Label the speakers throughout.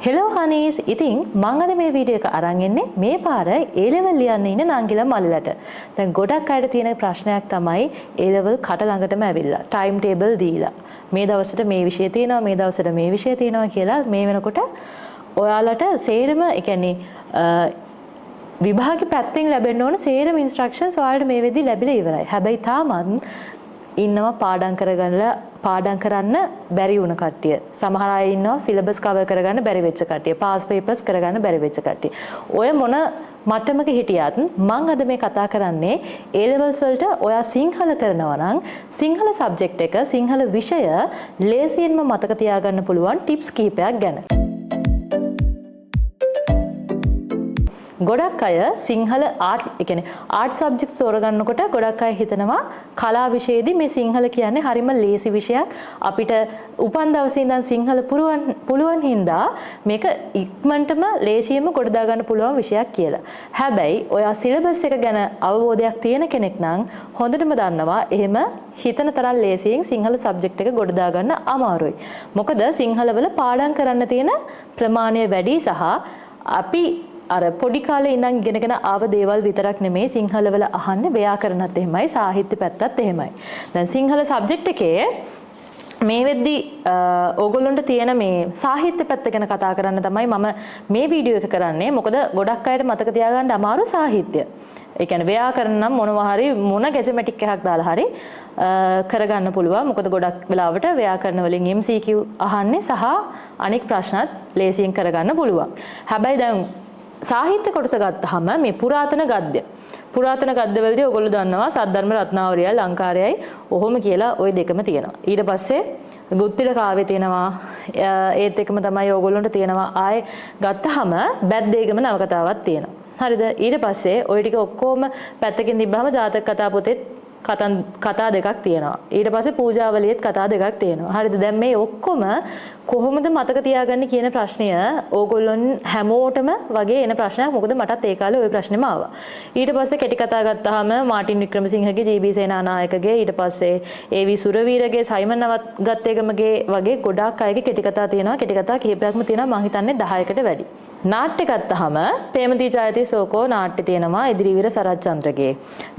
Speaker 1: Hello හනීස්, ඉතින් මං අද මේ වීඩියෝ එක අරන් එන්නේ මේ පාර A level ලියන්න ඉන්න නංගිලා මල්ලිලට. දැන් ගොඩක් අයට තියෙන ප්‍රශ්නයක් තමයි A level කට ළඟටම ඇවිල්ලා ටයිම් ටේබල් දීලා මේ දවසට මේ විෂය තියෙනවා, මේ දවසට මේ විෂය තියෙනවා කියලා මේ වෙනකොට ඔයාලට සේරම, ඒ කියන්නේ විභාග පැත්තෙන් ලැබෙන්න ඕන සේරම ඉන්ස්ට්‍රක්ෂන්ස් ඔයාලට මේ වෙද්දි ලැබිලා ඉවරයි. හැබැයි තාමත් ඉන්නවා පාඩම් කරන්න බැරි වුණ කට්ටිය. සමහර අය ඉන්නවා සිලබස් කවර් කරගන්න බැරි වෙච්ච කට්ටිය, පාස් පේපර්ස් කරගන්න බැරි වෙච්ච කට්ටිය. ඔය මොන මට්ටමක හිටියත් මං අද මේ කතා කරන්නේ A levels වලට ඔයා සිංහල කරනවා නම් සිංහල සබ්ජෙක්ට් එක, සිංහල විෂය ලේසියෙන්ම මතක තියාගන්න පුළුවන් ටිප්ස් කිහිපයක් ගැන. ගොඩක් අය සිංහල ආර්ට්, ඒ කියන්නේ ආර්ට් සබ්ජෙක්ට්ස් තෝරගන්නකොට ගොඩක් අය හිතනවා කලා විෂයේදී මේ සිංහල කියන්නේ හරිම ලේසි විෂයක්. අපිට උපන් දවසේ ඉඳන් සිංහල පුළුවන් හින්දා මේක ඉක්මනටම ලේසියෙන්ම ගොඩ දාගන්න පුළුවන් විෂයක් කියලා. හැබැයි ඔයා සිලබස් එක ගැන අවබෝධයක් තියෙන කෙනෙක් නම් හොඳටම දන්නවා එහෙම හිතන තරම් ලේසියෙන් සිංහල සබ්ජෙක්ට් එක ගොඩ දාගන්න අමාරුයි. මොකද සිංහලවල පාඩම් කරන්න තියෙන ප්‍රමාණය වැඩි සහ අපි අර පොඩි කාලේ ඉඳන් ඉගෙනගෙන ආව දේවල් විතරක් නෙමෙයි සිංහලවල අහන්නේ, ව්‍යාකරණත් එහෙමයි, සාහිත්‍ය පැත්තත් එහෙමයි. දැන් සිංහල සබ්ජෙක්ට් එකේ මේ වෙද්දි ඕගොල්ලොන්ට තියෙන මේ සාහිත්‍ය පැත්ත ගැන කතා කරන්න තමයි මම මේ වීඩියෝ එක කරන්නේ. මොකද ගොඩක් අයට මතක තියාගන්න අමාරු සාහිත්‍ය. ඒ කියන්නේ ව්‍යාකරණ නම් මොනවා හරි මොන ගැජමැටික් එකක් දාලා හරි කරගන්න පුළුවන්. මොකද ගොඩක් වෙලාවට ව්‍යාකරණ වලින් MCQ අහන්නේ සහ අනෙක් ප්‍රශ්නත් ලේසියෙන් කරගන්න පුළුවන්. හැබැයි දැන් සාහිත්‍ය කොටස ගත්තාම මේ පුරාතන ගද්‍ය. පුරාතන ගද්‍යවලදී ඔයගොල්ලෝ දන්නවා සද්ධර්ම රත්නාවලියයි ලංකාරයයි ඔහොම කියලා ওই දෙකම තියෙනවා. ඊට පස්සේ ගුත්තිල කාව්‍ය තියෙනවා. ඒත් එක්කම තමයි ඔයගොල්ලන්ට තියෙනවා. ආයේ ගත්තාම බැද්දේගම නවකතාවක් තියෙනවා. හරිද? ඊට පස්සේ ওই ටික ඔක්කොම පැත්තකින් තිබ්බහම ජාතක කතා පොතෙත් කතා දෙකක් තියෙනවා. ඊට පස්සේ පූජාවලියෙත් කතා දෙකක් තියෙනවා. හරිද? දැන් මේ ඔක්කොම කොහොමද මතක තියාගන්නේ කියන ප්‍රශ්නය ඕගොල්ලොන් හැමෝටම වගේ එන ප්‍රශ්නයක්. මොකද මටත් ඒ කාලේ ওই ප්‍රශ්නේම ආවා. ඊට පස්සේ කෙටි කතා ගත්තාම මාටින් වික්‍රමසිංහගේ, ජී බී සේනානායකගේ, ඊට පස්සේ ඒ වී සුරවීරගේ, සයිමන් නවගත්තේගමගේ වගේ ගොඩාක් අයගේ කෙටි කතා තියෙනවා. කෙටි කතා කිහිපයක්ම තියෙනවා. මං හිතන්නේ 10කට වැඩි. නාට්‍ය ගත්තාම ප්‍රේමදී ජයති සෝකෝ නාට්‍ය තියෙනවා ඉදිරිවීර සරත්චන්ද්‍රගේ.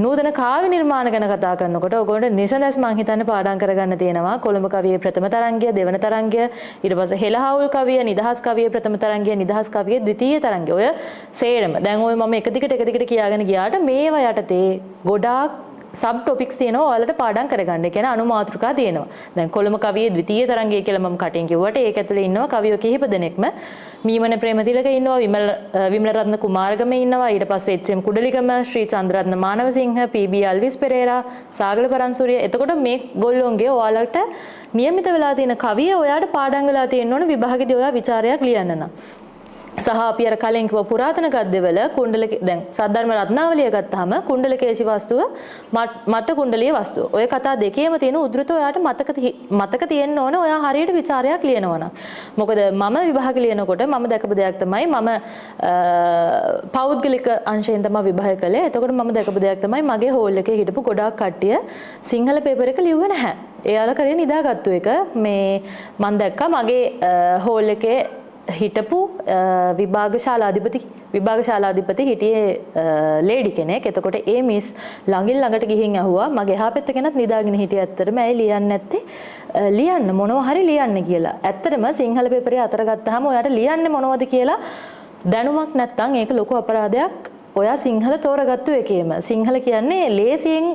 Speaker 1: නූතන කාව්‍ය නිර්මාණ ගැන කතා කරනකොට ඔයගොල්ලන්ට නිසඳස් මං හිතන්නේ පාඩම් කරගන්න තියෙනවා. කොළඹ කවියේ ප්‍රථම තරංගය, දෙවන තරංගය, ඊට පස්සේ හෙළහවුල් කවිය, නිදහස් කවියේ ප්‍රථම තරංගය, නිදහස් කවියේ ද්විතීය තරංගය. ඔය සේරම. දැන් ඔය මම එක දිගට එක දිගට කියාගෙන ගියාට මේවා යටතේ ගොඩාක් සබ් ටොපික්ස් තියෙනවා ඔයාලට පාඩම් කරගන්න. ඒ කියන්නේ අනුමාතෘකා තියෙනවා. දැන් කොළඹ කවියේ ද්විතීය තරංගය කියලා මම කටින් කිව්වට ඒක ඇතුලේ ඉන්නවා කවියෝ කිහිප දෙනෙක්ම. මීමන ප්‍රේමතිලක ඉන්නවා, විමල රත්න කුමාරගම ඉන්නවා, ඊට පස්සේ එච් එම් කුඩලිගම, ශ්‍රී චන්ද්‍රරත්න මානවසිංහ, පී බී අල්විස් පෙරේරා, සාගල පරන්සූරිය. එතකොට මේ ගොල්ලොන්ගේ ඔයාලට නියමිත වෙලා තියෙන කවිය ඔයාට පාඩම් වෙලා තියෙන්න ඕන විභාගෙදී ඔයා විචාරයක් ලියන්න නම්. සහ අපි අර කලින් කිව්ව පුරාතන ගද්‍යවල කුණ්ඩල, දැන් සද්ධර්ම රත්නාවලිය ගත්තාම කුණ්ඩලකේසි වස්තුව, මත්ත කුණ්ඩලීය වස්තුව. ඔය කතා දෙකේම තියෙන උද්දෘත ඔයාට මතක තියෙන්න ඕන ඔයා හරියට විචාරයක් ලියනවා නම්. මොකද මම විභාග ලියනකොට මම දැකපු දෙයක් තමයි මම පෞද්ගලික අංශයෙන් තමයි විභාග කළේ. එතකොට මම දැකපු දෙයක් තමයි මගේ හෝල් එකේ හිටපු ගොඩාක් කට්ටිය සිංහල පේපර් එක ලිව්වේ නැහැ. එයාලා කරේ නිදාගත්තු එක. මේ මං දැක්කා මගේ හෝල් එකේ හිටපු විභාග ශාලාධිපති හිටියේ ලේඩි කෙනෙක්. එතකොට ඒ මිස් ළඟින් ළඟට ගිහින් ඇහුවා මගේ එහා පැත්ත කෙනත් නිදාගෙන හිටියේ ඇත්තටම ඇයි ලියන්නේ නැත්තේ? ලියන්න මොනවා හරි ලියන්න කියලා. ඇත්තටම සිංහල පේපරේ අතර ගත්තාම ඔයාට ලියන්නේ මොනවද කියලා දැනුමක් නැත්තම් ඒක ලොකු අපරාධයක්. ඔයා සිංහල තෝරගත්තු එකේම. සිංහල කියන්නේ ලේසියෙන්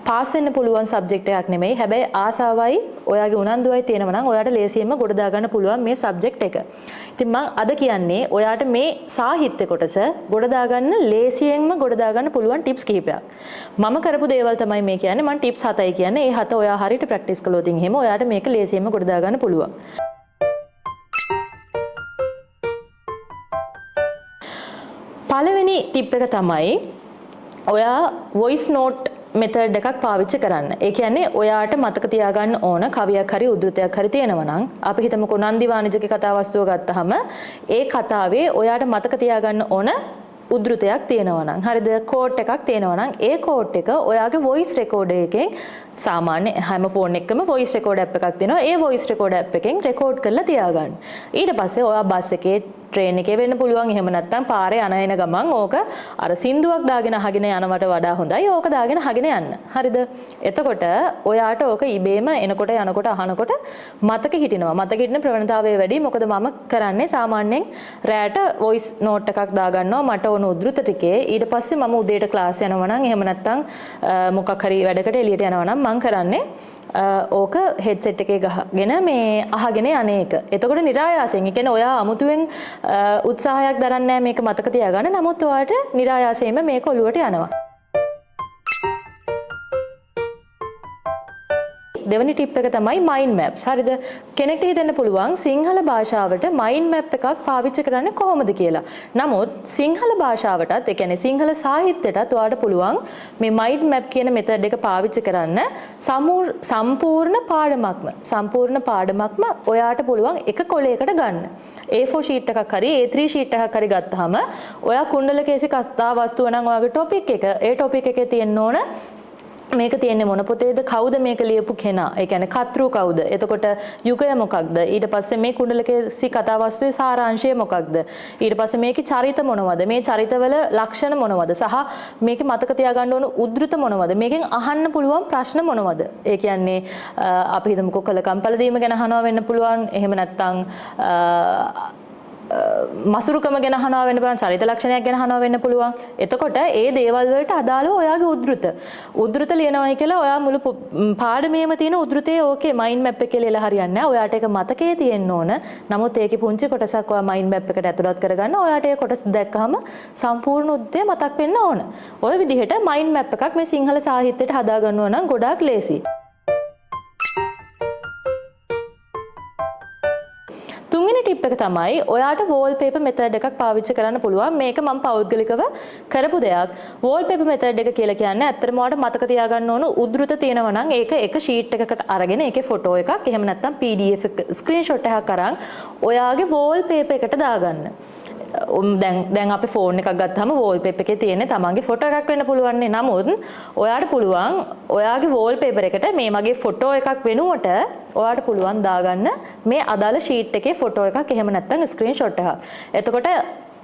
Speaker 1: පාස් වෙන්න පුළුවන් සබ්ජෙක්ට් එකක් නෙමෙයි. හැබැයි ආසාවයි ඔයාගේ උනන්දුවයි තියෙනවා නම් ඔයාට ලේසියෙන්ම ගොඩ දාගන්න පුළුවන් මේ සබ්ජෙක්ට් එක. ඉතින් මං අද කියන්නේ ඔයාට මේ සාහිත්‍ය කොටස ගොඩ දාගන්න ලේසියෙන්ම ගොඩ දාගන්න පුළුවන් ටිප්ස් කිහිපයක්. මම කරපු දේවල් තමයි මේ කියන්නේ. මං ටිප්ස් 7යි කියන්නේ. ඒ 7 ඔයා හරියට ප්‍රැක්ටිස් කළොත් එහෙම ඔයාට මේක ලේසියෙන්ම ගොඩ දාගන්න පුළුවන්. පළවෙනි ටිප් එක තමයි ඔයා වොයිස් නෝට් මෙතඩ් එකක් පාවිච්චි කරන්න. ඒ කියන්නේ ඔයාට මතක තියාගන්න ඕන කවියක් හරි උද්දෘතයක් හරි තියෙනවා නම් අපි හිතමුකෝ නන්දි වාණිජගේ කතා වස්තුව ගත්තාම ඒ කතාවේ ඔයාට මතක තියාගන්න ඕන උද්දෘතයක් තියෙනවා නම් හරිද, කෝට් එකක් තියෙනවා නම් ඒ කෝට් එක ඔයාගේ වොයිස් රෙකෝඩර් එකෙන් සාමාන්‍ය හැම ෆෝන් එකකම වොයිස් රෙකෝඩ් ඇප් එකක් තියෙනවා. ඒ වොයිස් රෙකෝඩ් ඇප් එකෙන් රෙකෝඩ් කරලා තියාගන්න. ඊට පස්සේ ඔයා බස් එකේ, ට්‍රේන් එකේ වෙන්න පුළුවන්. එහෙම නැත්නම් පාරේ යන එන ගමන් ඕක අර සින්දුවක් දාගෙන අහගෙන යනවට වඩා හොඳයි ඕක දාගෙන අහගෙන යන්න. හරිද? එතකොට ඔයාට ඕක ඉබේම එනකොට යනකොට අහනකොට මතක හිටිනවා. මතක හිටින ප්‍රවණතාවය වැඩි. මොකද මම කරන්නේ සාමාන්‍යයෙන් රෑට වොයිස් නෝට් එකක් දාගන්නවා මට ඕන උද්දෘත ටිකේ. ඊට පස්සේ මම උදේට ක්ලාස් යනවා නම්, එහෙම නැත්නම් මොකක් හරි වැඩකට එළියට යනවා නම්, මං කරන්නේ ඕක හෙඩ්සෙට් එකේ ගහගෙන මේ අහගෙන යන එක. එතකොට නිරායාසයෙන්, ඒ කියන්නේ ඔයා අමුතුවෙන් උත්සාහයක් දරන්නේ නැහැ මේක මතක තියාගන්න. නමුත් ඔයාට නිරායාසයෙන්ම මේක ඔලුවට යනවා. දෙවනි ටිප් එක තමයි මයින්ඩ් මැප්ස්. හරිද? කෙනෙක්ට හිතෙන්න පුළුවන් සිංහල භාෂාවට මයින්ඩ් මැප් එකක් පාවිච්චි කරන්නේ කොහොමද කියලා. නමුත් සිංහල භාෂාවටත්, ඒ කියන්නේ සිංහල සාහිත්‍යයටත් ඔයාට පුළුවන් මේ මයින්ඩ් මැප් කියන මෙතඩ් එක පාවිච්චි කරන්න. සම්පූර්ණ පාඩමක්ම ඔයාට පුළුවන් එක කොලයකට ගන්න. A4 sheet එකක් හරි A3 sheet එකක් හරි ගත්තාම, ඔයා කුණ්ඩලකේසි කතා වස්තුව නම් ඔයාගේ ටොපික් එක, ඒ ටොපික් එකේ තියෙන්න ඕන මේක තියෙන්නේ මොන පොතේද, කවුද මේක ලියපු කෙනා, ඒ කියන්නේ කර්තෘ කවුද, එතකොට යුගය මොකක්ද, ඊට පස්සේ මේ කුණ්ඩලකේසි කතා වස්තුවේ සාරාංශය මොකක්ද, ඊට පස්සේ මේකේ චරිත මොනවද, මේ චරිතවල ලක්ෂණ මොනවද, සහ මේකේ මතක තියාගන්න ඕන උද්දෘත මොනවද, මේකෙන් අහන්න පුළුවන් ප්‍රශ්න මොනවද. ඒ කියන්නේ අපි හිතමුකෝ කලකම් පළදීම ගැන අහනවා වෙන්න පුළුවන්, එහෙම නැත්නම් මසුරුකම ගැන අහනවා වෙන්න පුළුවන්, චරිත ලක්ෂණයක් ගැන අහනවා වෙන්න පුළුවන්. එතකොට ඒ දේවල් වලට අදාළව ඔයාගේ උද්දෘත. උද්දෘත ලියනවයි කියලා ඔයා මුළු පාඩමේම තියෙන උද්දෘතේ ඕකේ මයින්ඩ් මැප් එකේ ලියලා හරියන්නේ නැහැ. ඔයාට ඒක මතකයේ තියෙන්න ඕන. නමුත් ඒකේ පුංචි කොටසක් ඔයා මයින්ඩ් මැප් එකට ඇතුළත් කරගන්න. ඔයාට ඒ කොටස දැක්කහම සම්පූර්ණ උද්දෘතය මතක් වෙන්න ඕන. ඔය විදිහට මයින්ඩ් මැප් එකක් මේ සිංහල සාහිත්‍යයට හදා ගන්නවා නම් ගොඩාක් ලේසියි. තුන්වෙනි ටිප් එක තමයි ඔයාට වෝල්පේපර් මෙතඩ් එකක් පාවිච්චි කරන්න පුළුවන්. මේක මම පෞද්ගලිකව කරපු දෙයක්. වෝල්පේපර් මෙතඩ් එක කියලා කියන්නේ ඇත්තටම ඔයාට මතක තියාගන්න ඕන උද්දෘත තියෙනවා නම් ඒක එක ෂීට් එකකට අරගෙන ඒකේ ෆොටෝ එකක්, එහෙම නැත්නම් PDF එක ස්ක්‍රීන්ෂොට් එකක් අරන් ඔයාගේ වෝල්පේපර් එකට දාගන්න. දැන් දැන් අපි ෆෝන් එකක් ගත්තාම වෝල්පේපර් එකේ තියෙන්නේ තමන්ගේ ෆොටෝ එකක් වෙන්න පුළුවන් නේ. නමුත් ඔයාට පුළුවන් ඔයාගේ වෝල්පේපර් එකට මේ මගේ ෆොටෝ එකක් වෙනුවට ඔයාට පුළුවන් දාගන්න මේ අදාළ ෂීට් එකේ ෆොටෝ එකක්, එහෙම නැත්නම් ස්ක්‍රීන්ෂොට් එකක්. එතකොට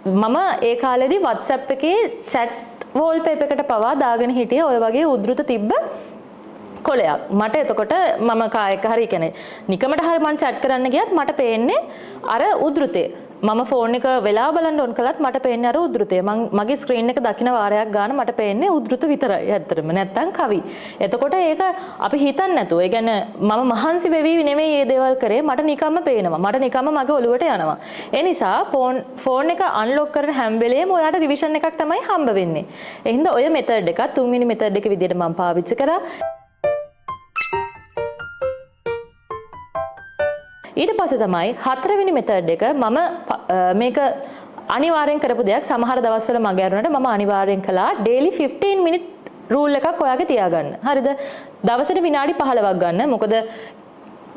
Speaker 1: මම ඒ කාලේදී WhatsApp එකේ chat wallpaper එකට පවා දාගෙන හිටියේ ඔය වගේ උද්දෘත තිබ්බ කොලයක්. මට එතකොට මම කා එක්ක හරි, කියන්නේ නිකමට හරි මං චැට් කරන්න ගියත් මට පේන්නේ අර උද්දෘතය. මම ෆෝන් එක වෙලා බලන්න ඔන් කළත් මට පේන්නේ අර උද්දෘතය. මං මගේ ස්ක්‍රීන් එක දකින වාරයක් ගන්න මට පේන්නේ උද්දෘත විතරයි ඇත්තටම. නැත්තම් කවි. එතකොට ඒක අපි හිතන්නේ නැතුව, ඒ කියන්නේ මම මහන්සි වෙවි නෙමෙයි මේ දේවල් කරේ. මට නිකම්ම පේනවා. මට නිකම්ම මගේ ඔළුවට යනවා. ඒ නිසා ෆෝන් ෆෝන් එක අන්ලොක් කරන හැම වෙලේම ඔයාට රිවිෂන් එකක් තමයි හම්බ වෙන්නේ. ඒ හින්දා ඔය මෙතඩ් එකත් තුන්වෙනි මෙතඩ් එක විදිහට මම පාවිච්චි කරා. ඊට පස්සේ තමයි හතරවෙනි මෙතඩ් එක. මම මේක අනිවාර්යෙන් කරපු දෙයක්. සමහර දවස්වල මග ඇරුණාට මම අනිවාර්යෙන් කළා ඩේලි 15 මිනිට් රූල් එකක් ඔයාගේ තියාගන්න. හරිද? දවසට විනාඩි 15ක් ගන්න. මොකද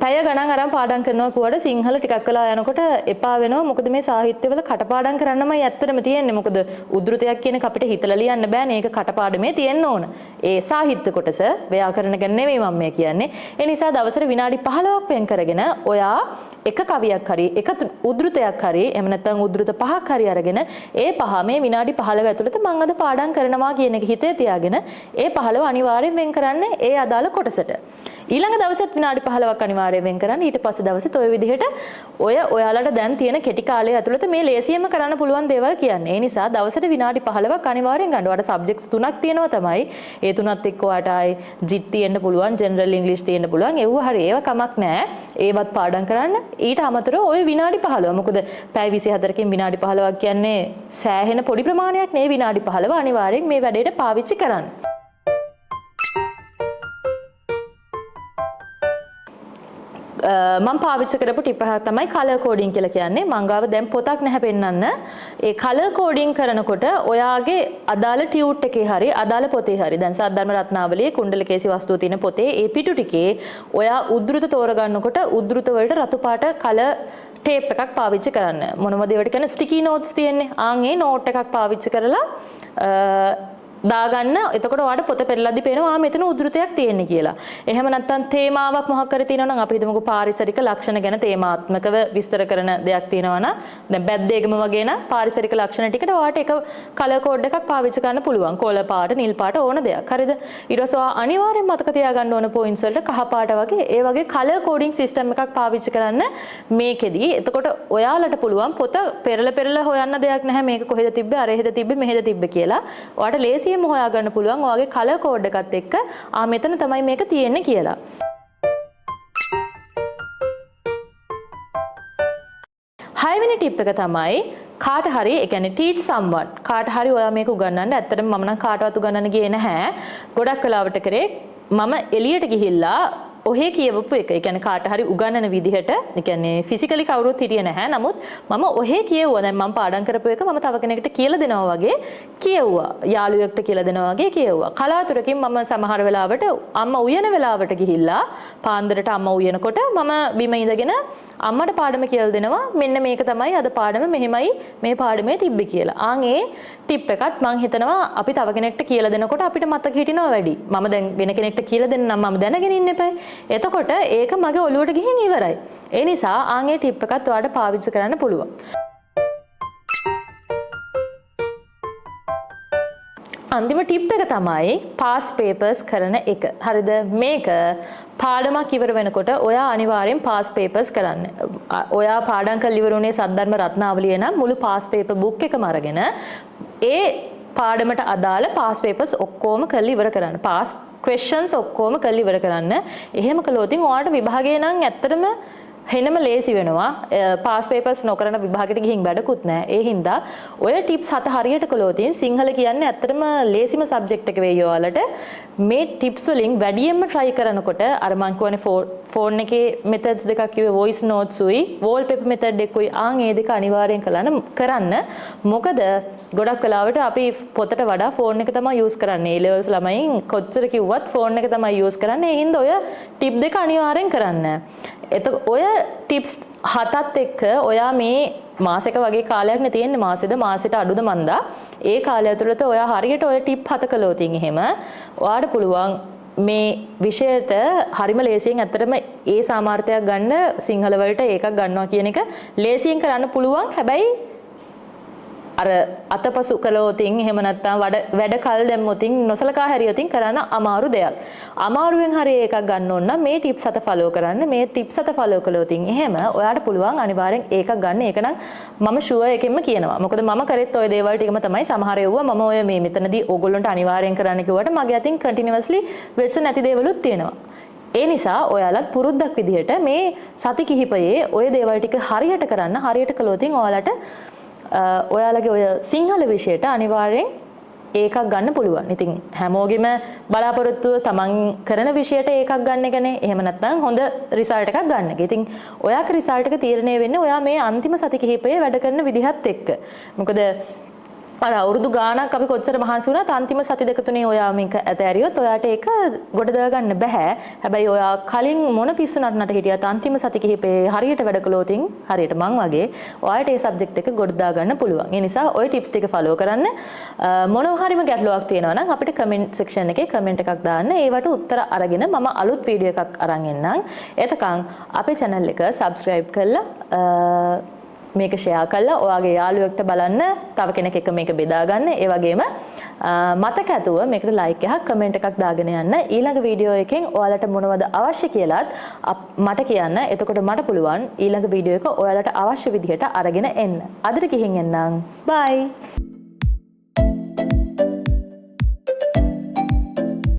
Speaker 1: පැය ගණන් අරන් පාඩම් කරනවා කිව්වට සිංහල ටිකක් වෙලා යනකොට එපා වෙනවා. මොකද මේ සාහිත්‍යවල කටපාඩම් කරන්නමයි ඇත්තටම තියෙන්නේ. මොකද උද්දෘතයක් කියන එක අපිට හිතලා ලියන්න බෑනේ. ඒක කටපාඩමේ තියෙන්න ඕන. ඒ සාහිත්‍ය කොටස, ව්‍යාකරණ ගැන නෙවෙයි මම මේ කියන්නේ. ඒ නිසා දවසට විනාඩි 15ක් වෙන් කරගෙන ඔයා එක කවියක් හරි, එක උද්දෘතයක් හරි, එහෙම නැත්නම් උද්දෘත පහක් හරි අරගෙන ඒ පහ මේ විනාඩි 15 ඇතුළත මං අද පාඩම් කරනවා කියන එක හිතේ තියාගෙන ඒ 15 අනිවාර්යෙන් වෙන් කරන්න ඒ අදාළ කොටසට. ඊළඟ දවසෙත් විනාඩි 15ක් අනිවාර්යෙන් වෙන් කරන්න. ඊට පස්සේ දවසෙත් ඔය විදිහට ඔය ඔයාලට දැන් තියෙන කෙටි කාලය ඇතුළත මේ ලේසියෙන්ම කරන්න පුළුවන් දේවල් කියන්නේ. ඒ නිසා දවසට විනාඩි 15ක් අනිවාර්යෙන් ගන්න. ඔයාලට සබ්ජෙක්ට්ස් තුනක් තියෙනවා තමයි. ඒ තුනත් එක්ක ඔයාට ආයේ ජිට් තියෙන්න පුළුවන්, ජෙනරල් ඉංග්‍රීසි තියෙන්න පුළුවන්. ඒව හරි, ඒව කමක් නෑ. ඒවත් පාඩම් කරන්න. ඊට අමතරව ඔය විනාඩි 15. මොකද පැය 24කින් විනාඩි 15ක් කියන්නේ සෑහෙන පොඩි ප්‍රමාණයක් නේ. විනාඩි 15 අනිවාර්යෙන් මේ වැඩේට පාවිච්චි කරන්න. මම පාවිච්චි කරපු ටිප් එකක් තමයි කලර් කෝඩින් කියලා කියන්නේ. මං ගාව දැන් පොතක් නැහැ පෙන්නන්න. ඒ කලර් කෝඩින් කරනකොට ඔයාගේ අදාළ ටියුට් එකේ හරි, අදාළ පොතේ හරි, දැන් සද්ධර්ම රත්නාවලියේ කුණ්ඩලකේසි වස්තුව තියෙන පොතේ ඒ පිටු ටිකේ ඔයා උද්දෘත තෝරගන්නකොට උද්දෘත වලට රතු පාට කලර් ටේප් එකක් පාවිච්චි කරන්න. මොනවද ඒවට කියන්නේ, ස්ටිකි නෝට්ස් තියෙන්නේ. ආන් ඒ නෝට් එකක් පාවිච්චි කරලා දාගන්න. එතකොට ඔයාලට පොත පෙරලද්දි පේනවා ආ මෙතන උද්ෘතයක් තියෙන්නේ කියලා. එහෙම නැත්නම් තේමාවක් මොකක් හරි තියෙනවා නම් අපි හිතමුකෝ පාරිසරික ලක්ෂණ ගැන තේමාත්මකව විස්තර කරන දෙයක් තියෙනවා නම්, දැන් බැද්දේගම වගේ නම් පාරිසරික ලක්ෂණ ටිකට ඔයාලට එක කලර් කෝඩ් එකක් පාවිච්චි කරන්න පුළුවන්. කොළ පාට, නිල් පාට ඕන දෙයක්. හරිද? ඊට පස්සේ ඔයා අනිවාර්යෙන් මතක තියාගන්න ඕන පොයින්ට්ස් වලට කහ පාට වගේ ඒ වගේ කලර් කෝඩින් සිස්ටම් එකක් පාවිච්චි කරන්න මේකෙදි. එතකොට ඔයාලට පුළුවන් පොත පෙරල පෙරල හොයන්න දෙයක් නැහැ, මේක කොහෙද තිබ්බේ, අර එහෙද තිබ්බේ, මෙහෙද තිබ්බේ කියලා. ඔයාට ලේසියෙන්ම හොයාගන්න පුළුවන් ඔයාගේ කලර් කෝඩ් එකත් එක්ක ආ මෙතන තමයි මේක තියෙන්නේ කියලා. හයවෙනි ටිප් එක තමයි කාට හරි, ඒ කියන්නේ ටීච් සම්වන්, කාට හරි ඔයා මේක උගන්වන්න. ඇත්තටම මම නම් කාටවත් උගන්වන්න ගියේ නැහැ. ගොඩක් වෙලාවට කරේ මම එළියට ගිහිල්ලා ඔහේ කියවපු එක. ඒ කියන්නේ කාට හරි උගන්වන විදිහට, ඒ කියන්නේ ෆිසිකලි කවුරුත් හිටියේ නැහැ. නමුත් මම ඔහේ කියෙව්වා. දැන් මම පාඩම් කරපු එක මම තව කෙනෙක්ට කියලා දෙනවා වගේ කියෙව්වා. යාළුවෙක්ට කියලා දෙනවා වගේ කියෙව්වා. කලාතුරකින් මම සමහර වෙලාවට අම්මා උයන වෙලාවට ගිහිල්ලා පාන්දරට අම්මා උයනකොට මම බිම ඉඳගෙන අම්මට පාඩම කියලා දෙනවා. මෙන්න මේක තමයි අද පාඩම, මෙහෙමයි මේ පාඩමේ තිබ්බේ කියලා. ආන් ඒ ටිප් එකත් මං හිතනවා අපි තව කෙනෙක්ට කියලා දෙනකොට අපිට මතක හිටිනවා වැඩි. මම දැන් වෙන කෙනෙක්ට කියලා දෙන්න නම් මම දැනගෙන ඉන්න එපා. එතකොට ඒක මගේ ඔළුවට ගිහින් ඉවරයි. ඒ නිසා ආන් ඒ ටිප් එකත් ඔයාලට පාවිච්චි කරන්න පුළුවන්. අන්තිම ටිප් එක තමයි පාස් පේපර්ස් කරන එක. හරිද? මේක පාඩමක් ඉවර වෙනකොට ඔයා අනිවාර්යෙන් පාස් පේපර්ස් කරන්න. ඔයා පාඩම් කරලා ඉවර වුණේ සද්ධර්ම රත්නාවලිය නම් මුළු පාස් පේපර් බුක් එකම අරගෙන ඒ පාඩමට අදාළ පාස් පේපර්ස් ඔක්කොම කරලා ඉවර කරන්න. පාස් ක්වෙස්චන්ස් ඔක්කොම කරලා ඉවර කරන්න. එහෙම කළොත් ඉතින් ඔයාට විභාගය නම් ඇත්තටම හෙනම ලේසි වෙනවා. පාස් පේපර්ස් නොකරන විභාගෙට ගිහින් වැඩකුත් නෑ. ඒ හින්දා ඔය ටිප්ස් හත හරියට කළොත් ඉතින් සිංහල කියන්නේ ඇත්තටම ලේසිම සබ්ජෙක්ට් එක වෙයි ඔයාලට. මේ ටිප්ස් වලින් වැඩියෙන්ම try කරනකොට අර මං කියවනේ ෆෝන් එකේ මෙතඩ්ස් දෙකක් කිව්වේ, වොයිස් නෝට්ස් උයි වෝල්පේපර් මෙතඩ් එකකුයි. ආන් ඒ දෙක අනිවාර්යෙන් කරන්න. මොකද ගොඩක් වෙලාවට අපි පොතට වඩා ෆෝන් එක තමයි යූස් කරන්නේ. ඒ ලෙවල්ස් ළමයින් කොච්චර කිව්වත් ෆෝන් එක තමයි යූස් කරන්නේ. ඒ හින්දා ඔය ටිප් දෙක අනිවාර්යෙන් කරන්න. එතකොට ඔය ටිප්ස් හතත් එක්ක ඔයා මේ මාසෙක වගේ කාලයක් නේ තියෙන්නේ, මාසෙද මාසෙට අඩුද මන්දා. ඒ කාලය ඇතුළත ඔයා හරියට ඔය ටිප් හත කළොත් එහෙම ඔයාට පුළුවන් මේ විෂයට හරිම ලේසියෙන් ඇත්තටම ඒ සාමාර්ථයක් ගන්න, සිංහල වලට ඒකක් ගන්නවා කියන එක ලේසියෙන් කරන්න පුළුවන්. හැබැයි අර අතපසු කළොතින් එහෙම නැත්නම් වැඩ කල් දැම්මොතින් නොසලකා හැරියොතින් කරන්න අමාරු දෙයක්. අමාරුවෙන් හරි ඒකක් ගන්න ඕන නම් මේ ටිප්ස් හත ෆලෝ කරන්න. මේ ටිප්ස් හත ෆලෝ කළොතින් එහෙම ඔයාට පුළුවන් අනිවාර්යෙන් ඒකක් ගන්න. ඒක නම් මම ෂුවර් එකෙන්ම කියනවා. මොකද මම කරෙත් ඔය දේවල් ටිකම තමයි. සමහර ඒවා මම ඔය මේ මෙතනදී ඕගොල්ලන්ට අනිවාර්යෙන් කරන්න කිව්වට මගේ අතින් කන්ටිනියස්ලි වෙච්ච නැති දේවලුත් තියෙනවා. ඒ නිසා ඔයාලත් පුරුද්දක් විදිහට මේ සති කිහිපයේ ඔය දේවල් ටික හරියට කරන්න. හරියට කළොතින් ඔයාලට ඔයාලගේ ඔය සිංහල විෂයට අනිවාර්යෙන් ඒකක් ගන්න පුළුවන්. ඉතින් හැමෝගෙම බලාපොරොත්තුව තමන් කරන විෂයට ඒකක් ගන්න එකනේ. එහෙම නැත්නම් හොඳ රිසල්ට් එකක් ගන්න එක. ඉතින් ඔයාගේ රිසල්ට් එක තීරණය වෙන්නේ ඔයා මේ අන්තිම සති කිහිපයේ වැඩ කරන විදිහත් එක්ක. මොකද අර අවුරුදු ගාණක් අපි කොච්චර මහන්සි වුණත් අන්තිම සති දෙක තුනේ ඔයා මේක ඇතෑරියොත් ඔයාට ඒක ගොඩ දාගන්න බෑ. හැබැයි ඔයා කලින් මොන පිස්සු නටනට හිටියත් අන්තිම සති කිහිපේ හරියට වැඩ කළොත් හරියට මං වගේ ඔයාට ඒ සබ්ජෙක්ට් එක ගොඩ දාගන්න පුළුවන්. ඒ නිසා ඔය ටිප්ස් ටික ෆලෝ කරන්න. මොනවා හරිම ගැටලුවක් තියෙනවා නම් අපිට කමෙන්ට් සෙක්ෂන් එකේ කමෙන්ට් එකක් දාන්න. ඒවට උත්තර අරගෙන මම අලුත් වීඩියෝ එකක් අරන් එන්නම්. එතකන් අපේ channel එක subscribe කරලා, මේක ෂෙයා කරලා ඔයාගේ යාළුවෙක්ට බලන්න, තව කෙනෙක් එක්ක මේක බෙදා ගන්න. ඒ වගේම, මතක ඇතුව මේකට ලයික් එකක් කමෙන්ට් එකක් දාගෙන යන්න. ඊළඟ වීඩියෝ එකෙන් ඔයාලට මොනවද අවශ්‍ය කියලාත් මට කියන්න. එතකොට මට පුළුවන් ඊළඟ වීඩියෝ එක ඔයාලට අවශ්‍ය විදිහට අරගෙන එන්න. අදට ගිහින් එන්නම්. බයි.